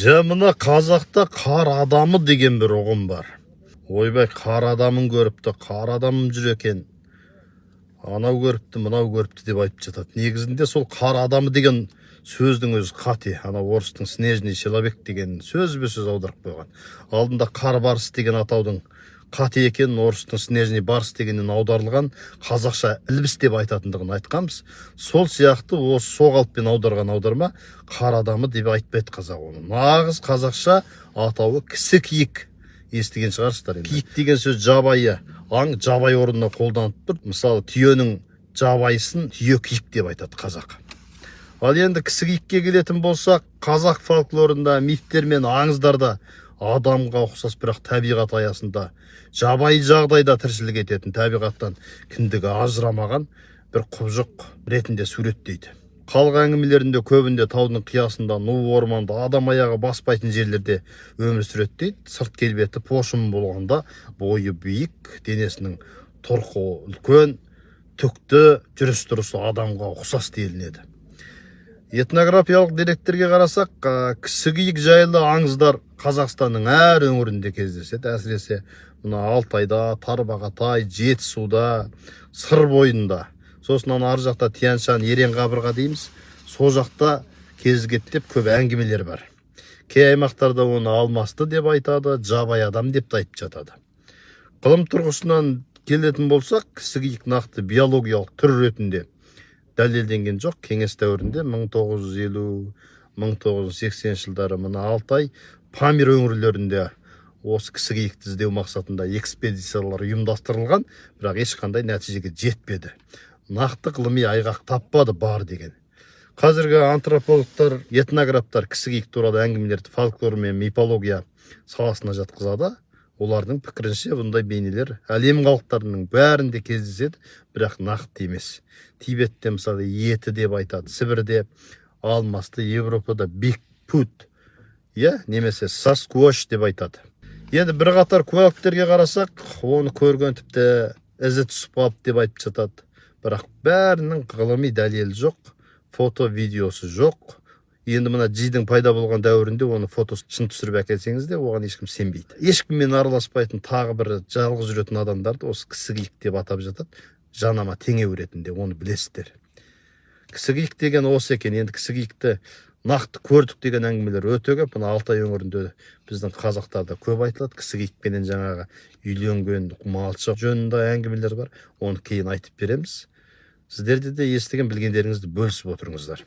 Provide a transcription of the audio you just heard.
Жа, мына қазақта қар адамы деген бір ұғым бар. Ойбай, қар адамын көріпті, қар адамым жүр екен, анау көріпті, мынау көріпті деп айтып жатады. Негізінде сол қар адамы деген сөздің өзі қате. Ана орыстың «снежный человек» деген сөзбе сөз аударып қойған. Алдында қар барыс деген атаудың қате екенін, орыстың «снежный барс» дегеннен аударылған, қазақша ілбіс деп айтатындығын айтқанбыз. Сол сияқты осы сол қалыппен аударған аударма. Қар адамы деп айтпайды қазақ оны. Нағыз қазақша атауы кісі киік. Естіген шығарсыздар. Енді киік деген сөз жабайы аң, жабайы орнына қолданып тұр. Мысалы, түйенің жабайысын түйе киік деп айтады қазақ. Ал енді кісі киікке келетін болсақ, қазақ фольклорында, мифтер мен аңыздарда адамға ұқсас, бірақ табиғат аясында, жабайы жағдайда тіршілік ететін, табиғаттан кіндігі ажырамаған бір құбыжық ретінде суреттейді. Халық әңгімелерінде көбінде таудың қиясында, ну орманда, адам аяғы баспайтын жерлерде өмір сүреді дейді. Сырт келбеті пошым болғанда бойы биік, денесінің тұрқы үлкен, түкті, жүріс тұрысы адамға ұқсас делінеді. Этнографиялық деректерге қарасақ, кісі киік жайлы аңыздар Қазақстанның әр өңірінде кездеседі. Әсіресе мына Алтайда, Тарбағатай, Жетісуда, Сыр бойында, сосын ана ар жақта Тянь Шань, Ерен қабырға дейміз, сол жақта кезігеді деп көп әңгімелер бар. Кей аймақтарда оны алмасты деп айтады, жабайы адам деп те айтып жатады. Ғылым тұрғысынан келетін болсақ, кісі киік нақты биологиялық түр ретінде дәлелденген жоқ. Кеңес дәуірінде, 1950, 1980 жылдары мына Алтай, Памир өңірлерінде осы кісі киікті іздеу мақсатында экспедициялар ұйымдастырылған, бірақ ешқандай нәтижеге жетпеді, нақты ғылыми айғақ таппады бар деген. Қазіргі антропологтар, этнографтар кісі киік туралы әңгімелерді фольклор мен мифология саласына жатқызады. Олардың пікірінше, бұндай бейнелер әлем халықтарының бәрінде кездеседі, бірақ нақты емес. Тибетте, мысалы, йети деп айтады, Сібірде алмасты, Европада бигфут, иә, немесе саскуош деп айтады. Енді бірқатар куәліктерге қарасақ, оны көрген, тіпті ізі түсіп қалды деп айтып жатады, бірақ бәрінің ғылыми дәлелі жоқ, фото, видеосы жоқ. Енді мына жидің пайда болған дәуірінде оны фотосын түсіріп әкелсеңіз де, оған ешкім сенбейді. Ешкіммен араласпайтын, тағы бір жалғыз жүретін адамдарды осы кісі киік деп атап жатады жанама теңеу ретінде, оны білесіздер. Кісі киік деген осы екен. Енді кісі киікті нақты көрдік деген әңгімелер өте көп. Мына Алтай өңірінде, біздің қазақтарда көп айтылады. Кісі киікпенен жаңағы үйленген малшы жөнінде әңгімелер бар, оны кейін айтып береміз. Сіздерде де естіген білгендеріңізді бөлісіп отырыңыздар.